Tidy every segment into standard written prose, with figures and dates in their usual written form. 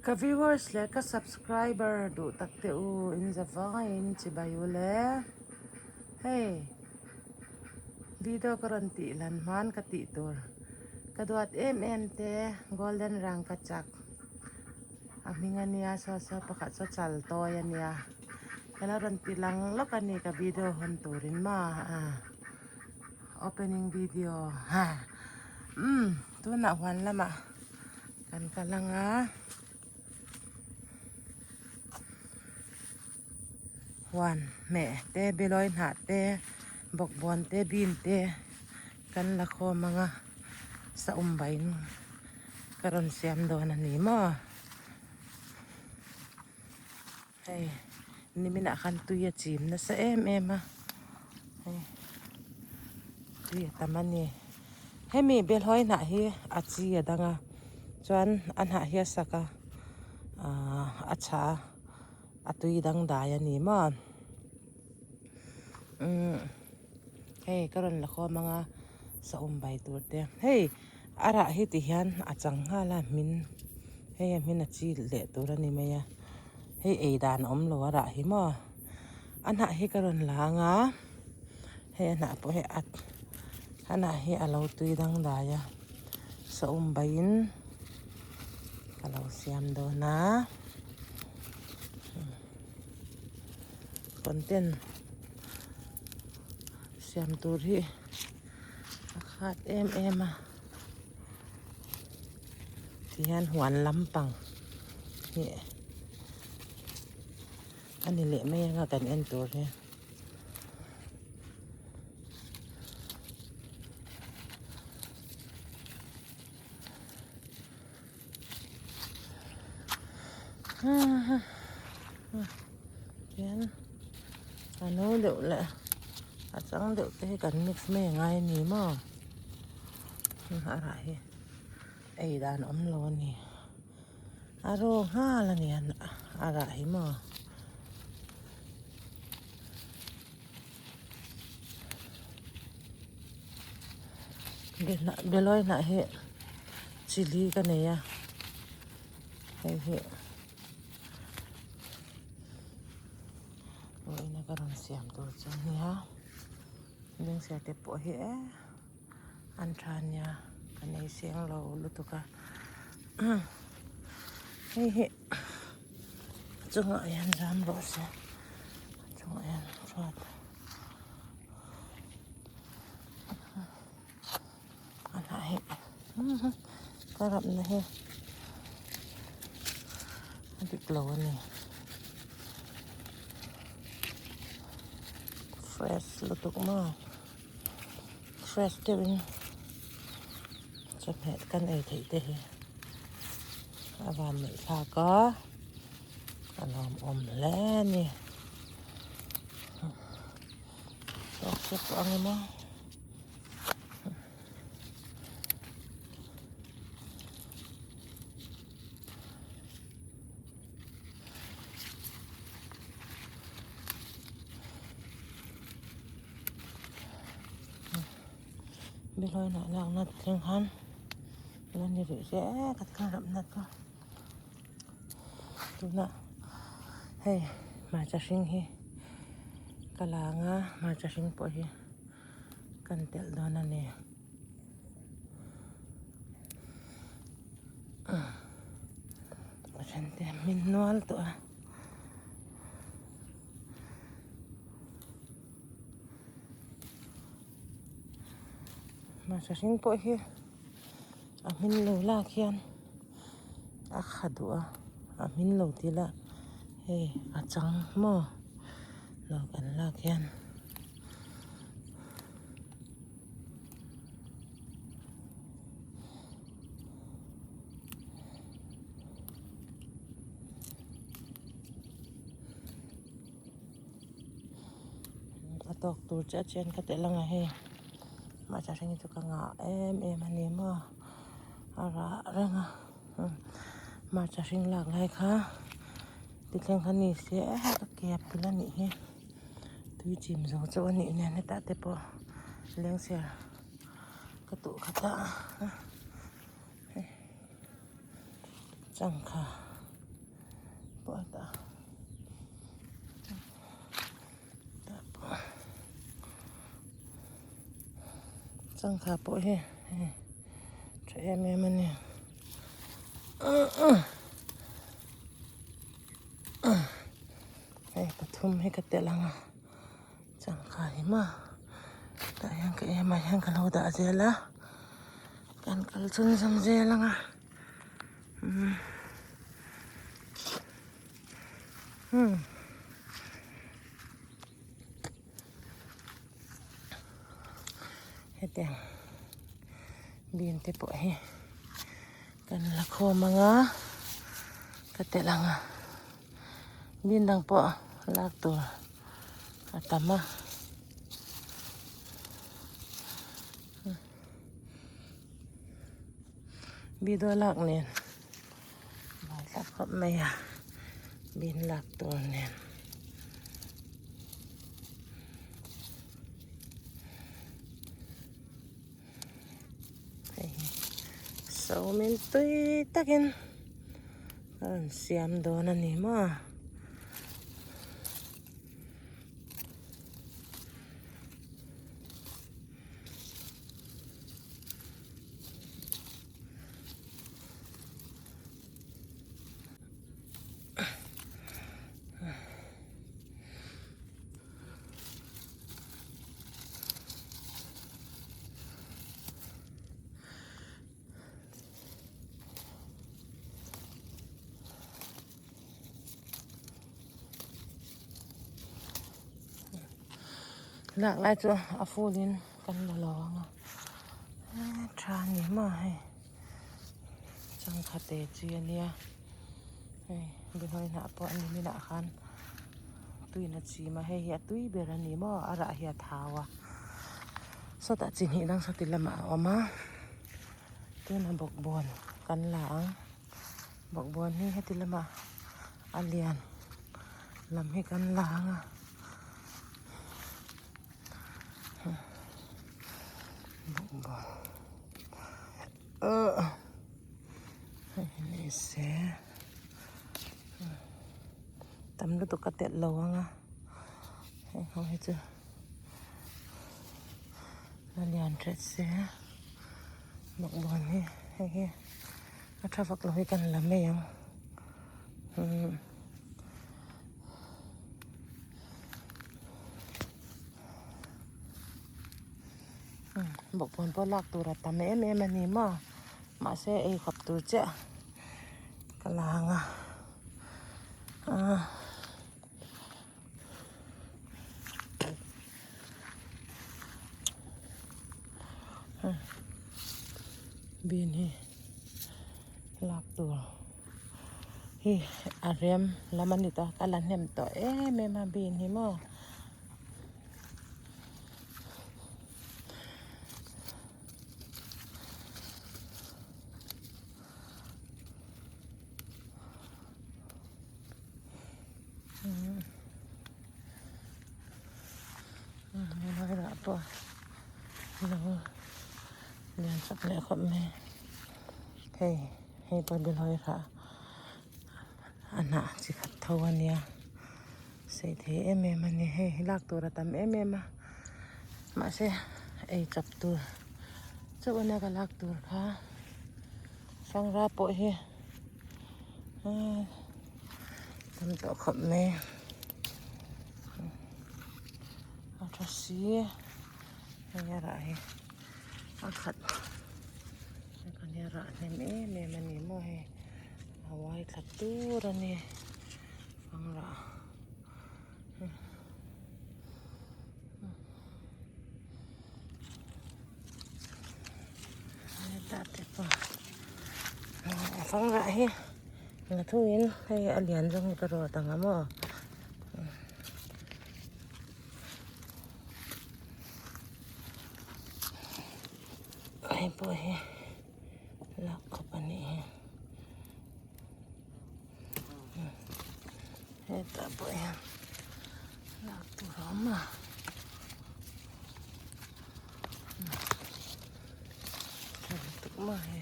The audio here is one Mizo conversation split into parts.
Ka viewers leh ka subscriber duh tak te u in za vangaiin chibai u le. Hei video ka rawn tih lan hman ka tih tur ka duat em em te golden rangkachak a hming a nia saw saw pakhat saw chal tawi a nia ka lo rawn ti lang lawk a ni ka video hawn turin maw opening video ha umm tunah huan lamah. Kan kal ang a, huan hmeh te bilawi hnah te bawkbawn te bean te kan la khawm ang a saum bain ka rawn siam dawn a ni maw hei niminah khan tui a chim nasa em em a hei tui a tam a ni hemi belhawi hnah hi a chi a dang a chuan a hnah hi a sak a ahh a chhah a a tui dangdai a ni maw umm hei ka rawn la khawm ang a saum bai tur te hei a rah hi ti hian a chang nghal a hmin hei a hmin a chi leh tur a ni mai a hei ei dan a awm lo a rah hi maw a hnah hi ka rawn la ang a hei a hnah pawh hi a a hnah hi a lo tui dangdai a saum baiin ka lo siam dawn a. Content siam tur hi a khat em em a tihian huan lampang hi a ni leh mai anga kan en tur hi. Hian a no deuh leh a chang deuh te hi kan mix mai a ngai a ni maw a rah hi ei dan awm lo a ni a raw nghal a ni a rah hi maw. Belawi hnah hi chili ka nei a hei hi vawiin a ka rawn siam tur chu a nia lengser te pawh hi e an tha ania ka nei seng lo lutuk a hei hi a chungah hian zam rawh se a chungah hian chhuat. A hnah hi ka rapna hi a dik lo a ni fresh lutuk maw fresh deuhin chawhmeh kan ei theih te hi a van neih thlak a a lawmawm hle a ni. Tawk te pawh ang emaw. Bilawi nah lakna thleng khan la ni rih hle ka kha ramna chu tunah hei hmarcha hring hi ka la ang a hmarcha hring pawh hi kan telh dawn a ni a then te min hnual tawh a. Hmarcha hring pawh hi a hmin lo lak hian a kha duh a a hmin lo tih lah hei a chang maw lo kan lak hian. A tawk tur chiah chian ka telh ang a hei mahse a hring hi chu ka ngah em em a ni maw a rah reng a hmarcha hring lak lai kha tithleng kha ni se ka kep tel a nih hi tui chim zo chu a nih nen hetah te pawh lengser ka tuh khat a changkha. pawh hetah tah pawh changkha pawh hi hei tha em em a ni hei pathum hi ka telh ang a changkha hi maw tah hian ka em ah hian ka lo dah zel a kan kal chhunzawm zel ang a. Hetiang bean te pawh hi kan la khawm ang a ka telh ang a bean dang pawh lak tur a tam a. Video lak nen buai thlak khawp mai a bin lak tur nen. Hei hi sawmin tui takin a rawn siam dawn a ni maw. Lak lai chu a full in kan la lo ang a tha a ni maw hei changkha te chi a nia hei bihawi hnah pawh a ni minah khan tuina chim a hei hi a tui ber a ni maw a rah hi a thau a sawtah chi hnih dang sawti lamah a awm a tuna bawkbawn kan la ang bawkbawn hi heti lamah a lian lam hi kan la ang a bawkbawn ahh hei hi ni se tam lutuk a telh lo ang a heng ho hi chu a lian hret se bawkbawn hi hei hi a tha vak lo hi kan la mai ang umm. Bawkbawn pawh lak tur a tam em em a ni maw mahse ei khawp tur chiah ka la ang a ah. Bean hi lak tur hi a rem lam a ni ta ka la hnem tawh em em a bean hi maw. Helai pawh lo lian chak leh khawp mai hei hei pawh bilawi rah a hnah chi khat tho a nia sei thei em em a ni hei lak tur a tam em em a mahse ei chawp tur chauh a nia ka lak tur kha sangra pawh hi. Tam tawh khawp mai a tha si hei a rah hi a khat hei a rah hnem em em a ni maw hei a uai thla tur a ni ang rah. Hetah te pawh a fang rah hi la thungin hei a lian zawng hi ka rawt ang a maw. Hei pawh hi lak khawp a nih hi. Hetah pawh hian lak tur a awm a. Tha lutuk mai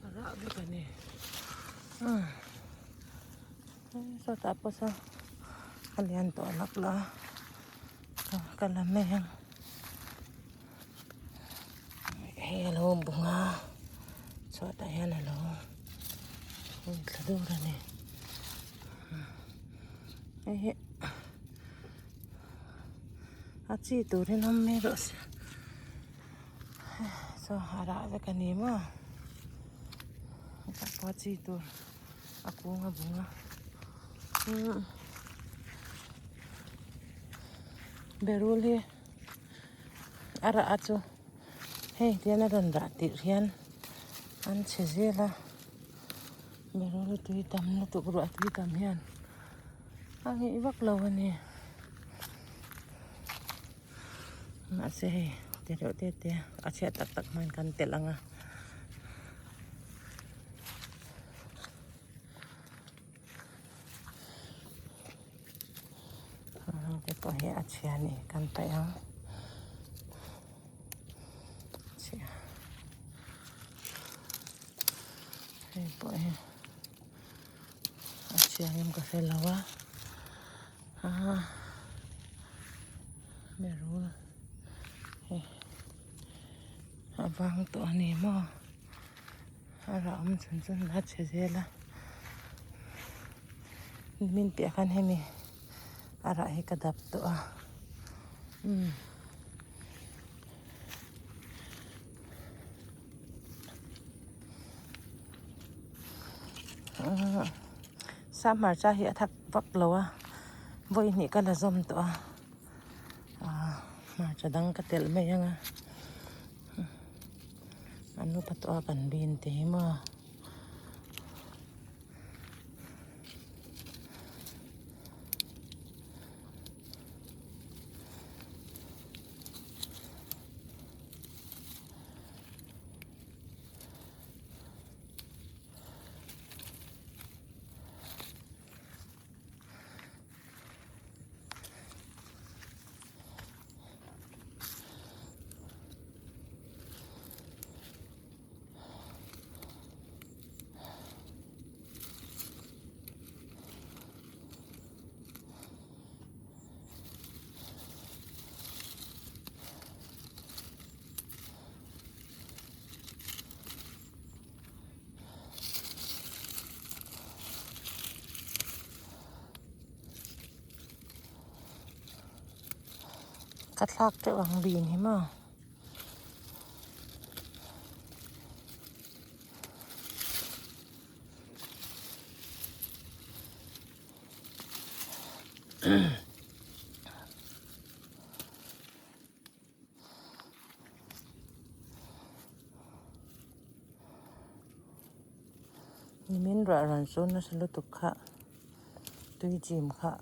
a rah vek a ni. Sawtah pawh sawn a lian tawh lak lo a ka la mai ang hei a lo bung a chhuatah hian a lo hun thla dur a ni hei hi a chi turin awm mai rawh se saw a rah vek a ni maw hetah pawh a chi tur. A kung a bung a umm berul hi a rah a chu hei tihian a rawn rah tirh hian an chhe zel a berul hi tui tam lutuk ruah tui tam hian a ngeih vak lo a ni mahse hei ti reuh te te a chhiat tak tak hmain kan telh ang a. Te pawh hi a chhia a ni kan paih ang chhia hei pawh hi a chhia ngem ka hre lo a ah berul hei a vang tawh a ni maw. A rah awm chhan chuan a chhe zel a nimin piah khan hemi a rah hi ka dap tawh a umm sap hmarcha hi a thak vak lo a vawi hnih ka la zawm tawh a ah hmarcha dang ka telh mai ang a. An upa tawh a kan bin te hi maw. Ka thlak teuh ang bin hi maw. Nimin ruah rawn chu nasa lutuk kha tui chim kha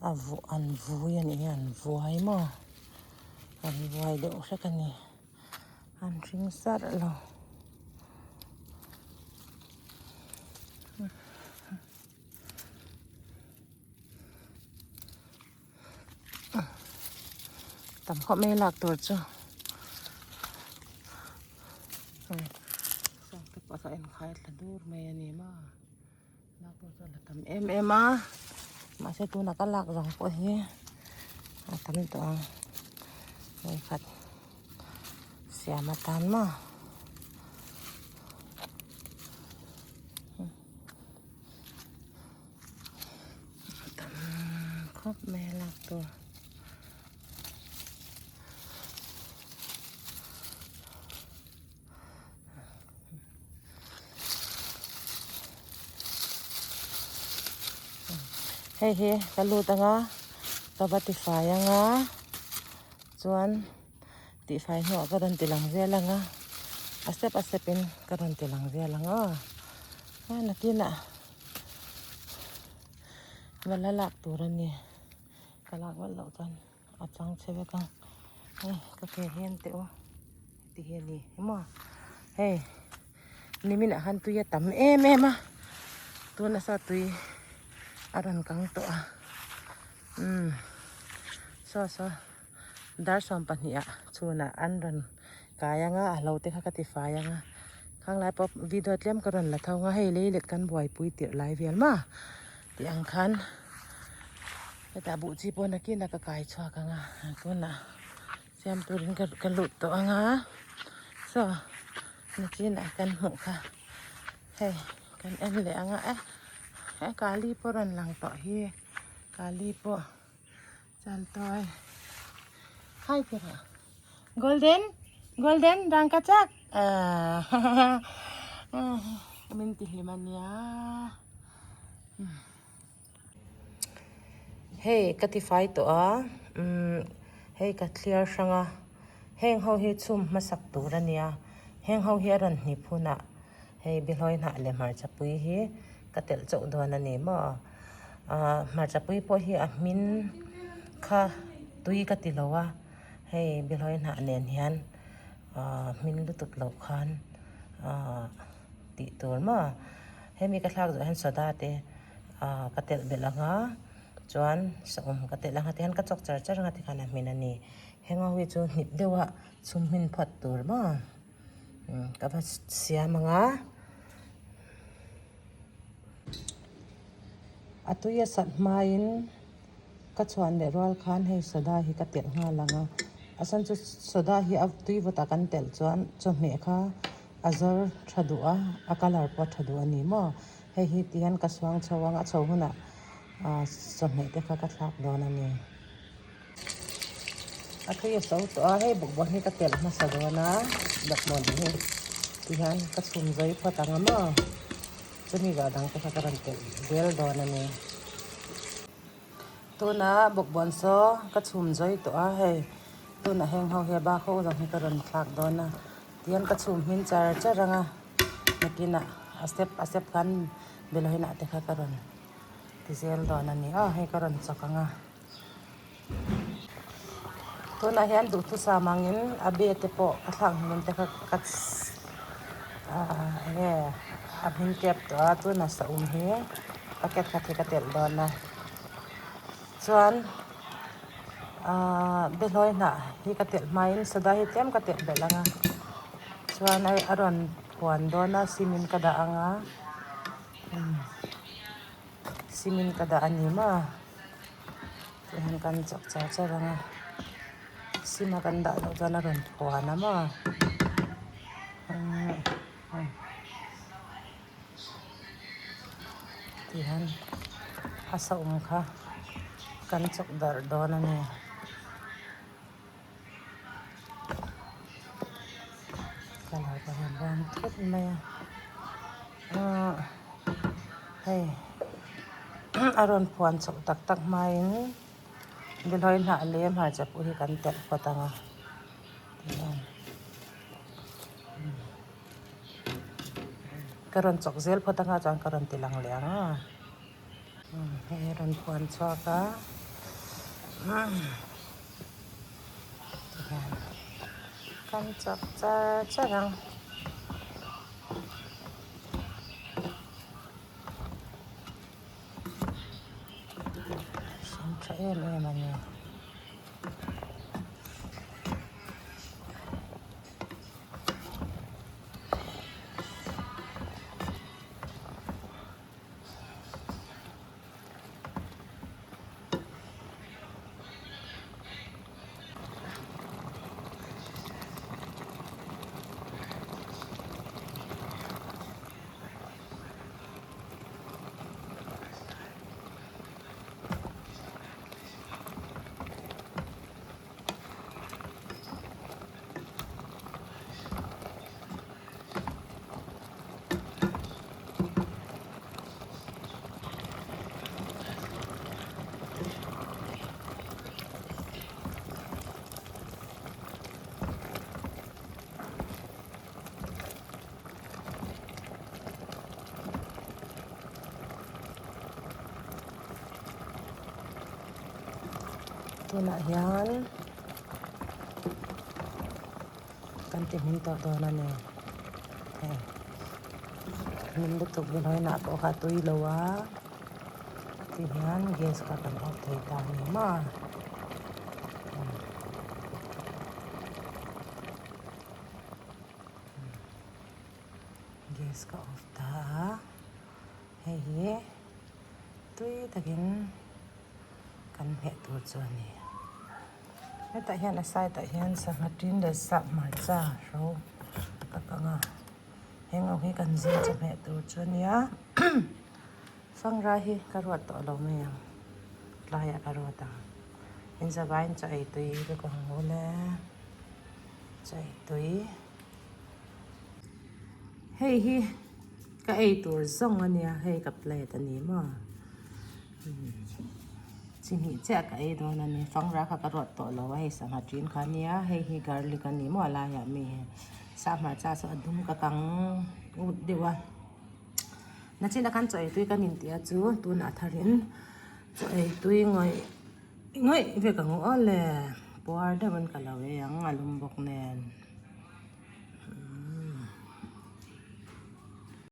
a vuah an vui a nih hi an vuai maw an vuai deuh hrek a ni an hring sarh lo. Tam khawp mai lak tur chu sawng te pawh saw inkhai thla dur mai a ni maw lak tur chu a la tam em em a mahse tuna ka lak zawng pawh hi a tam tawh ang vawikhat siam atan maw. A tam khawp mai a lak tur. Hei hi ka lut anga ka va tifai anga chuan tihfai hnuah ka rawn ti lang zel anga a step a step in ka rawn ti lang zel ang aw nakinah. Va la lak tur a ni ka lak vat loh chuan a chang chhe vek ang hei ka ke hian teh u heti hi a ni maw hei nimin ah khan tui a tam em em a tuna saw tui a rawn kang tawh a umm saw saw dar 12 ah chhunah an rawn kai ang a a hlo te kha ka ti fai ang a khang lai pawh video tlem ka rawn la tho ang a hei lei let kan buaipui tirh lai vel maw. Tih ang khan hetah buh chi pawh nakin a ka kai chhuak ang a tunah siam turin ka ka lut tawh ang a saw nachinah kan hmuh kha hei kan en leh ang a eh eh kali pawh rawn lang tawh hi kali pawh chal tawi hai te rawh golden golden rangka chak ah min ti hlim ania. Hei ka tifai tawh a umm hei ka thliar hrang a heng ho hi chhum hmasak tur a nia heng ho hi a rawn hnip hunah hei bihlawi hnah leh hmarcha pui hi ka telh chauh dawn a ni maw ah hmarcha pui pawh hi a hmin kha tui ka ti lo a hei bihlawi hnah nen hian ah hmin lutuk loh khan ah. Tih tur maw? Hemi ka thlak zawh hian soda te ah ka telh belh ang a, chuan saum ka telh ang a tihian ka chawk char char ang a tikhan a hmin a ni. Heng ho hi chu hnip deuh a chhum hmin phawt tur maw? Umm ka va siam ang a. A tui a sat hmain ka chhuan leh rual khan hei soda hi ka telh nghal ang a, a chhan chu soda hi a tui vawtah kan telh chuan chawhmeh kha A zawr tha duh a, a colour pawh a tha duh a ni maw? Hei hi ti hian ka suang chho ang, a chho hunah ah chawhmeh te kha ka thlak dawn a ni. A tui a so tawh a, hei bawkbawn hi ka telh hmasa dawn a, bawkbawn hi ti hian ka chhum zawi phawt ang a maw? Chumi zawh dang te kha ka rawn telh zel dawn a ni. Tuna bawkbawn saw ka chhum zawi tawh a hei tunah heng ho hi a bak ho zawng hi ka rawn thlak dawn a tihian ka chhum hmin char char ang a nakinah a step a step khan belohinah te kha ka rawn ti zel dawn a ni aw hei ka rawn chawk ang a tunah hian duhthusam angin a be te pawh a thlak hmun te kha ka ah enge a hmin tep tawh a tunah saum hi packet khat hi ka telh dawn a chuan ah behlawi hnah hi ka telh hmain soda hi tlem ka telh belh ang a chuan a rawn phuan dawn a cement ka dah ang a cement ka dah a ni maw. Tihian kan chawk char char ang a sim a kan dah loh chuan a rawn phuan a maw tihian a saum kha kan chawk darh dawn a ni. Colour ka rawn bawm thut mai a ahh hei a rawn phuan chhoh tak tak hmain behlawi hnah leh hmarcha pawh hi kan telh phawt ang a tihian ka rawn chawk zel phawt ang a chuan ka rawn ti lang leh ang a. Hei a rawn phuan chhuak a tihian kan chawk char char ang. Hring tha em em a ni. Tunah hian Kan ti hmin tawh dawn a ni. Hei hmin lutuk behlawi pawh kha a tui lo a tihian gas kha kan off thei ta a ni maw. Gas ka off ta a hei hi. tui takin kan hmeh tur chu a ni. Hetah hian a side ah hian sangha tin leh sap hmarcha hro ka kang a heng ho hi kan zing chawhmeh tur chu a nia fangra hi ka ruat tawh lo mai ang tlaiah ka ruat ang inzavain chaw ei tui vek ang mawle chaw ei tui. Hei hi ka ei tur zawng a nia hei ka plate a ni maw chi hnih chiah ka ei dawn a ni fangra kha ka ruat tawh lo a hei sangha ṭin kha a nia hei hi garlic a ni maw a laiah mi hi sahmarcha saw a dum ka kang ut deuh a nachin ah khan chaw ei tui kan intih a chu tunah tharin chaw ei tui ngawih ngawih vek ang aw le puar deuhin ka lo ei ang a lum bawk nen.